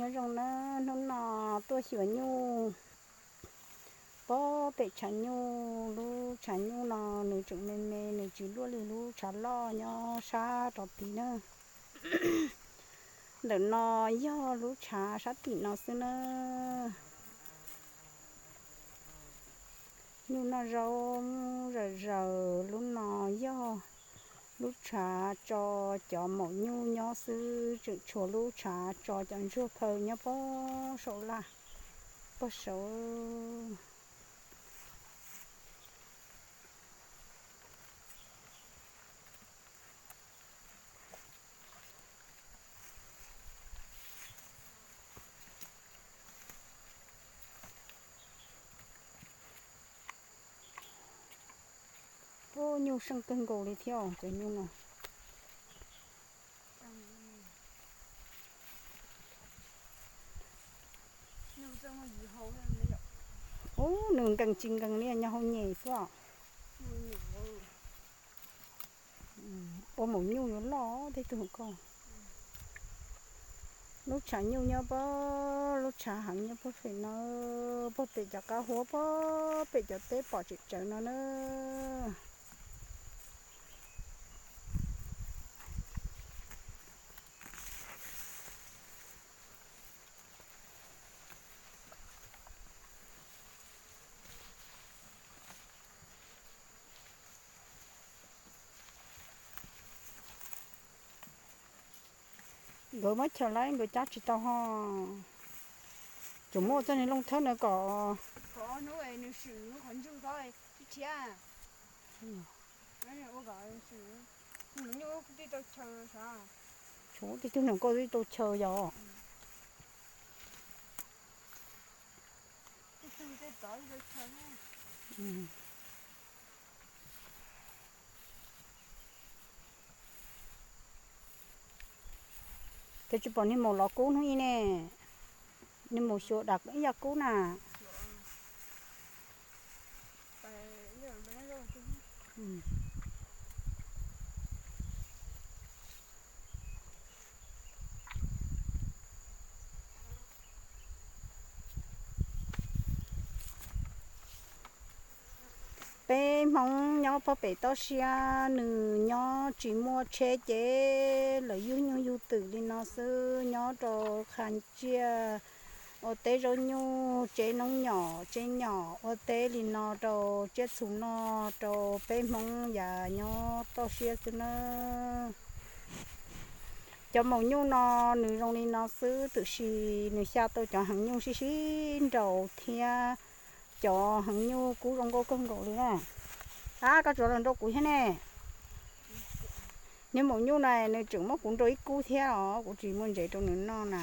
Nyob zoo na, hnub no tuaj xyuas nyuj pog pem tshav nyuj. Lub tshav nyuj no nws tseem me me, nws tsis luaj li lub tshav loj nyob sab rov tid na. Ntawm no yog lub tshav sab tim no xwb na. Nyuj noj zaub zawm zaws. Lub no yog lub tshav tso cov maum nyuj nyob xwb, tseem tshuav lub tshav tso cov ntsuag phaw nyob pog saum laj, pog saud. Ub, nyuj seej kawg nkaus li thiab os, cov nyuj no. Ub, nws nkees tsis nkees li, nyob hauv nyem xwb os. Ua maum nyuj yuav loj tej tug ko. Lub tshav nyuj nyob pog, lub tshav heev nyob pog pem no, pog pem cov qab huab, pog pem cov teb pom tseem tsawv no na. Nkawd muab chaws lawm, nkawd cab tsis tau ho. Tsuas muab txoj niag looj thawb no kom. Tshuav tej tug nyob nkauj twb tau chaw yog. Ces tsis pom niag maum los kub hnub ib ne, niag maum xyuas dam ib yam kub na. Peb Hmoob nyob pog pem toj siab, nws nyob tsis muaj tsheb ces lawv yug nyuj yug twm li no xwb, nyob rau qha tsiaj, ua teb zaub nyuj, tseb noob nyom, tseb nyom, ua teb li no rau tsiaj txhu noj rau peb Hmoob yav nyob toj siab xwb na. Cov maum nyuj no nws zoo li no xwb, tiam sis nws xya tau cov heev nyuj sib sib nraus thiab. Cov heev nyuj kub zoo nkauj kawg nkaus li na. Ab, koj tsuas los nrau kuv thiab ne. Niag maum nyuj na nws tseem muab kuv nrau ib kub thiab os, kuv tsis muaj ntsev rau nws noj na.